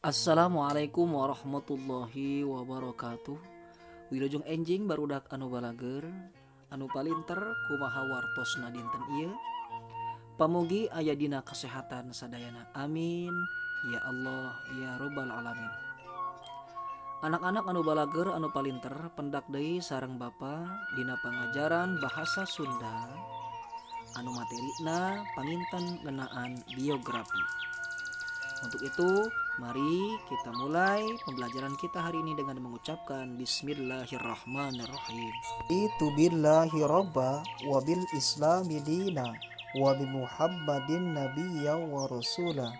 Assalamualaikum warahmatullahi wabarakatuh. Wilujeng enjing barudak anu balageur, anu palinter, kumaha wartosna dinten ieu? Pamugi aya dina kasehatan sadayana. Amin ya Allah ya robbal alamin. Anak-anak anu balageur, anu palinter, pendak deui sareng Bapa dina pangajaran bahasa Sunda anu materina panginten ngeunaan biografi. Untuk itu, mari kita mulai pembelajaran kita hari ini dengan mengucapkan bismillahirrahmanirrahim. Itu billahi robba wa bil islami dina wa bi muhammadin nabiyya wa rasula.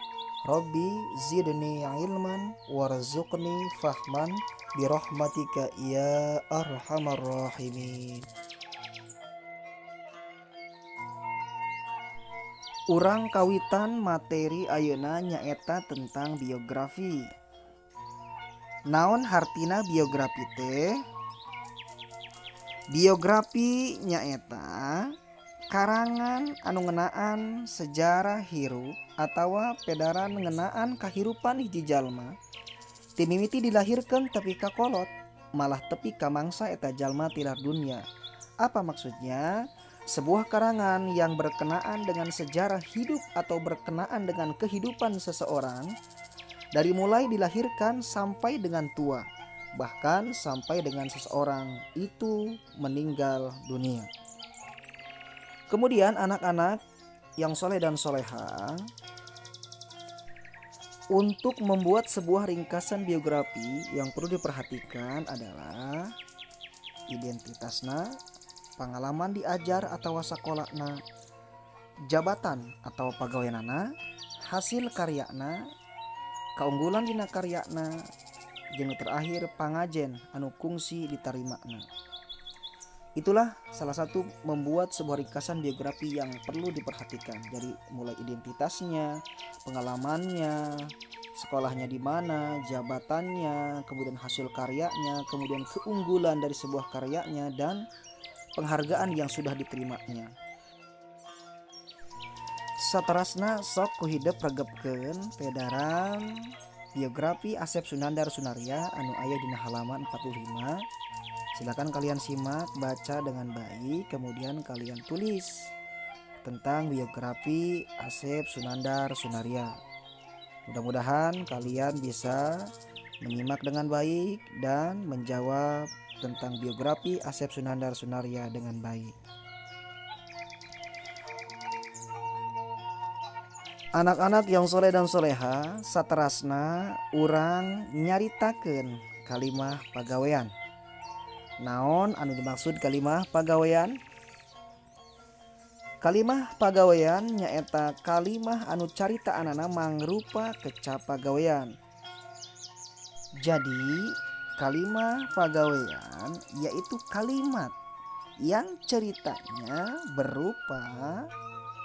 Rabbi zidni ilman warzuqni fahman bi rahmatika ya arhamar rahimin. Urang kawitan materi ayeuna nyaeta tentang biografi. Naon hartina biografi teh? Biografi nyaeta karangan anu ngeunaan sejarah hirup atawa pedaran ngeunaan kahirupan hiji jalma ti mimiti dilahirkeun tepi ka kolot, malah tepi ka mangsa eta jalma tilar dunya. Apa maksudnya? Sebuah karangan yang berkenaan dengan sejarah hidup atau berkenaan dengan kehidupan seseorang dari mulai dilahirkan sampai dengan tua, bahkan sampai dengan seseorang itu meninggal dunia. Kemudian anak-anak yang soleh dan soleha, untuk membuat sebuah ringkasan biografi yang perlu diperhatikan adalah identitasna, pengalaman diajar atau sakolana, jabatan atau pagaweanana, hasil karyana, keunggulan dina karyana, jeung nu terakhir pangajen anu kungsi ditarimana. Itulah salah satu membuat sebuah ringkasan biografi yang perlu diperhatikan. Jadi mulai identitasnya, pengalamannya, sekolahnya di mana, jabatannya, kemudian hasil karyanya, kemudian keunggulan dari sebuah karyanya, dan penghargaan yang sudah diterimanya. Saterasna, sok ku hidep regepkeun pedaran biografi Asep Sunandar Sunarya anu aya dina halaman 45. Silakan kalian simak, baca dengan baik, kemudian kalian tulis tentang biografi Asep Sunandar Sunarya. Mudah-mudahan kalian bisa menyimak dengan baik dan menjawab tentang biografi Asep Sunandar Sunarya dengan baik. Anak-anak yang soleh dan soleha, saterasna urang nyaritakeun kalimah pagawean. Naon anu dimaksud kalimah pagawean? Kalimah pagawean nyaeta kalimah anu caritaanana mangrupa kecap pagawean. Jadi kalimah pagawean yaitu kalimat yang ceritanya berupa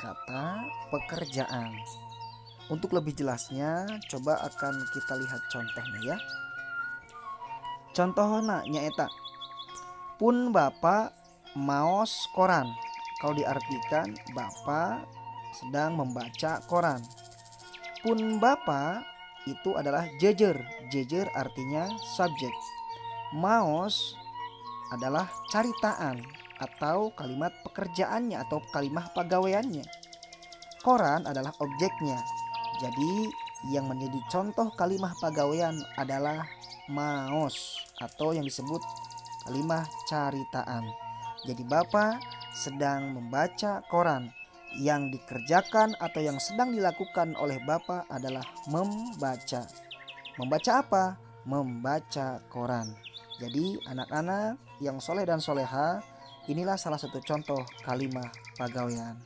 kata pekerjaan. Untuk lebih jelasnya, coba akan kita lihat contohnya ya. Contohna nyaeta pun bapak maos koran. Kalau diartikan, bapak sedang membaca koran. Pun bapak itu adalah jejer. Jejer artinya subjek. Maos adalah caritaan atau kalimat pekerjaannya atau kalimah pagaweannya. Koran adalah objeknya. Jadi yang menjadi contoh kalimah pagawean adalah maos atau yang disebut kalimah caritaan. Jadi bapak sedang membaca koran. Yang dikerjakan atau yang sedang dilakukan oleh bapak adalah membaca. Membaca apa? Membaca koran. Jadi anak-anak yang soleh dan soleha, inilah salah satu contoh kalimah pagawean.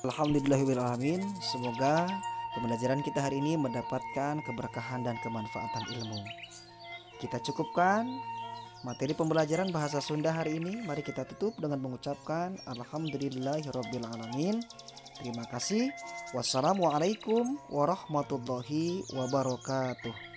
Alhamdulillahirabbil. Semoga pembelajaran kita hari ini mendapatkan keberkahan dan kemanfaatan ilmu. Kita cukupkan materi pembelajaran bahasa Sunda hari ini. Mari kita tutup dengan mengucapkan alhamdulillahirabbil alamin. Terima kasih. Wassalamualaikum warahmatullahi wabarakatuh.